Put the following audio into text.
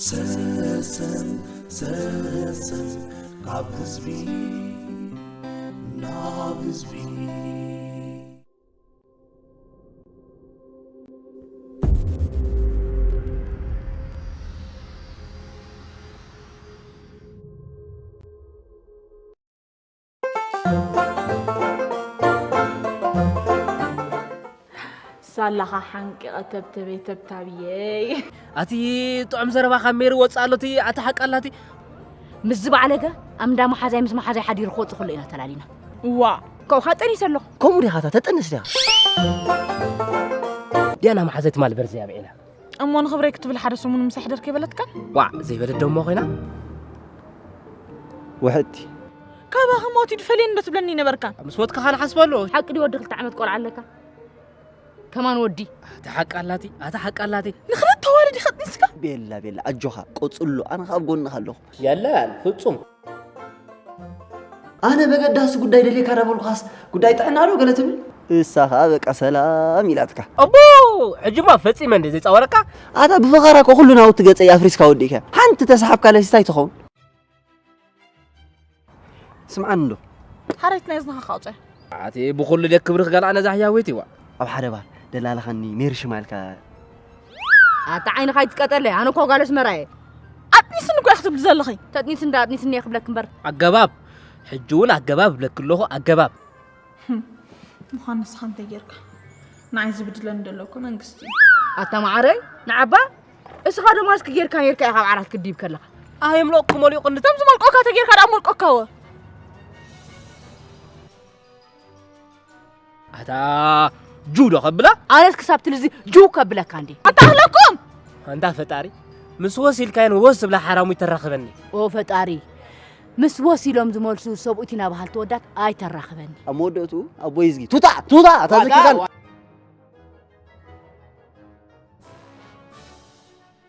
ሰሰን ሰሰን ካብ ህዝቢ ናብ ህዝቢ። ሳላኻ ሓንቂቐ ተብተበይ ተብታብየይ። ኣቲ ጥዑም ዘረባ ካብ ሜሪ ወፅእ ኣሎ እቲ ኣቲ ሓቂ ኣላቲ። ምስ ዝበዓለገ ኣብ እንዳ መሓዛይ ምስ መሓዛይ ሓዲሩ ክወፅእ ከሎ ኢና ተላሊና። እዋ ካብኡ ከዓ ጠኒሰ ኣለኹ። ከምኡ ዲኻ እታ ተጠንስ ዲኻ? ዲያና መሓዛይ ትማል በርዚ ኣብዒላ። እሞ ንኽብረይ ክትብል ሓደ ሰሙን ምስ ኣሕደር ከይበለትካ? ዋዕ ዘይበለት ደሞ ኮይና። ውሕጥቲ ካባኺ ሞት ይድፈልየኒ ዶ ትብለኒ ነበርካ? ምስ ሞትካ ኻን ሓስበሉ። ሓቂ ድዩ ወዲ ክልተ ዓመት ቆልዓ ኣለካ? ከማን ወዲ ኣቲ ሓቂ ኣላቲ ኣቲ ሓቂ ኣላቲ። ንኽልተ ዋልድ ይኸጥንስካ? ቤላ ቤላ ኣጆኻ ቆፅሎ ኣነ ካብ ጎንኻ ኣለኹ። የለን ፍጹም። ኣነ በገዳሲ ጉዳይ ደልየካ ዳበልኳስ ጉዳይ ጥዕና ዶ ገለ ትብል? እሳ ኸዓ በቃ ሰላም ኢላትካ። ኣቦ ሕጂማ ፈጺመ እንደ ዘይጻወረካ። ኣታ ብፈኸራ እኮ ኩሉ ናውቲ ገጸይ ኣፍሪስካ ወዲእካ ሓንቲ ተሰሓብካ ለሲታ ኣይትኸውን። ስምዓኒ እንዶ ሓረይት ናይ እዝንኻ ካውፀ ኣቲ ብኹሉ ደክ ክብርኽ ገልዓ ነዛ ህያወይቲ ዋ። ኣብ ሓደ ባር ደላላኻኒ ሜሪ ሽማ ኢልካ ኣታ ዓይንኻ ይትቀጠለ ኣነ እኮ ጓል ኣስመራ እየ። ኣጥኒስኒ እኮ ክትብል ዘለኺ። ተጥኒስ እንዳ ኣጥኒስኒ እየ ክብለክ እምበር ኣገባብ ሕጂ እውን ኣገባብ ብለክ ኣለኹ ኣገባብ። ምዃን ንስኻ እንታይ ጌርካ ንዓይ ዝብድለኒ ዘሎ እኮ መንግስቲ እዩ። ኣታ መዓረይ ንዓባ እስኻ ዶ ማስክ ጌርካ ኔርካ ኢኻ ኣብ ዓራት ክድይብ ከለኻ። ኣየምለቕኩ መሊቑ እንድታ ከም ዝመልቆካ ተጌርካ ዳ መልቆካዎ። ኣታ ጁ ዶ ከብላ። ኣነስ ክሳብ ትልዚ ጅው ከብለካ እንዴ። ኣታኽለኩም ኣንታ ፈጣሪ ምስ ወስ ኢልካየን ወስ ዝብላ ሓራሙ ይተራኽበኒ። ኦ ፈጣሪ ምስ ወስ ኢሎም ዝመልሱ ሰብኡት ኢና በሃልቲ ወዳት ኣይተራኽበኒ። ኣብ መወደእቱ ኣቦይ ዝጊ ቱታ ቱታ እታ ዝክዳን